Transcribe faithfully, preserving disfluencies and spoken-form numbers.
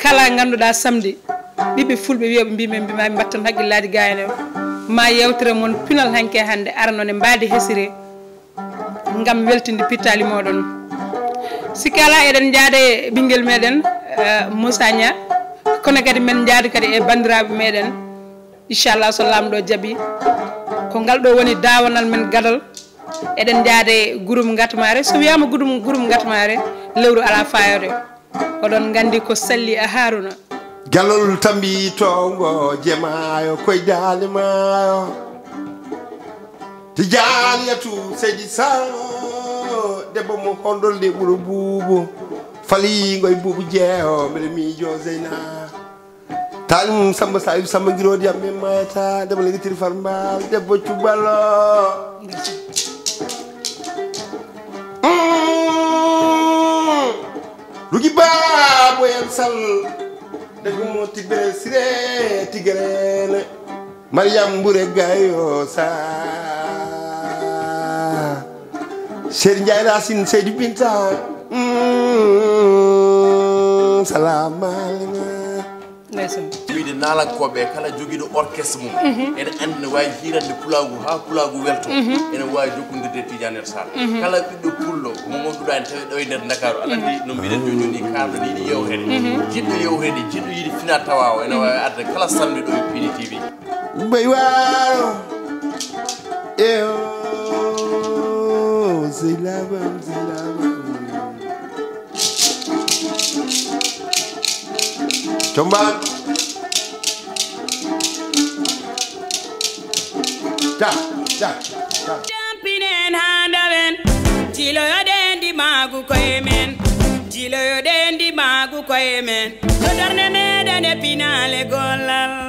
Kala ngannduɗaa samedi, ɓiɓɓe fulɓe wiyooɓe mbimen mbima mbattan haqqillaaji gaayane o. Ma yewtere mon pinal hanke hannde arano ne mbaadi hesire ngam weltinde pittaali mooɗon. Sikki alaa eɗen njaade e ɓinngel meɗen, eh, Moussa Nia, kono kadi men njaadi kadi e banndiraaɓe meɗen. Inchallah so Laamɗo jaɓi, ko ngal ɗo woni daawanal men gadal. Eɗen njaade e gurum ngatmaare, so wiyaama gurum, gurum ngatmaare, lewru alaa faayoore. Oɗon nganndi ko salli a Haruna. Galol tambi towngo jemaayo koy daali maayo. Tijaaniyatu seydi sawo debbo mo hondol de ɓuro buubu. Fali ngoy buubu jeeho mbeɗa miijo Zeyna. Talim samba sayu samba girodi am min mayata debbo legi tiri far mbal debbo cubalo. Mm. Rugi baabo en sal. Debbo mo tibbere sire tigerene. Mariam mbure gayo sa. Seydi Ndiaye Racine Seydi Binta. Mm. Salam aleykum. Ndeysaan. Wiide naalankooɓe kala jogiiɗo orchestre mum, ene anndi ne waawi hiirande pulaagu haa pulaagu welto. Ene waawi jokkondirde e Tidiane Sall. Kala ɓiɗɗo pullo mo ngonnduɗaa ene tawi ɗo e nder Ndakaaru, aɗa anndi no mbiɗen jooni jooni, kaalɗo yiɗi yewtere. Jiɗɗo yewtere, jiɗɗo yiɗi fina tawa o, ene waawi arde kala samedi ɗo e Pini T V. Mbayi waalo. Eyo, sey laabam, sey laabam. Combaan. Ta, ta, ta. Tampinen haa ndawen, jiloyoɗen ndimaagu koye men, jiloyoɗen ndimaagu koye men. Ko darnde meɗen e pinaale gollal.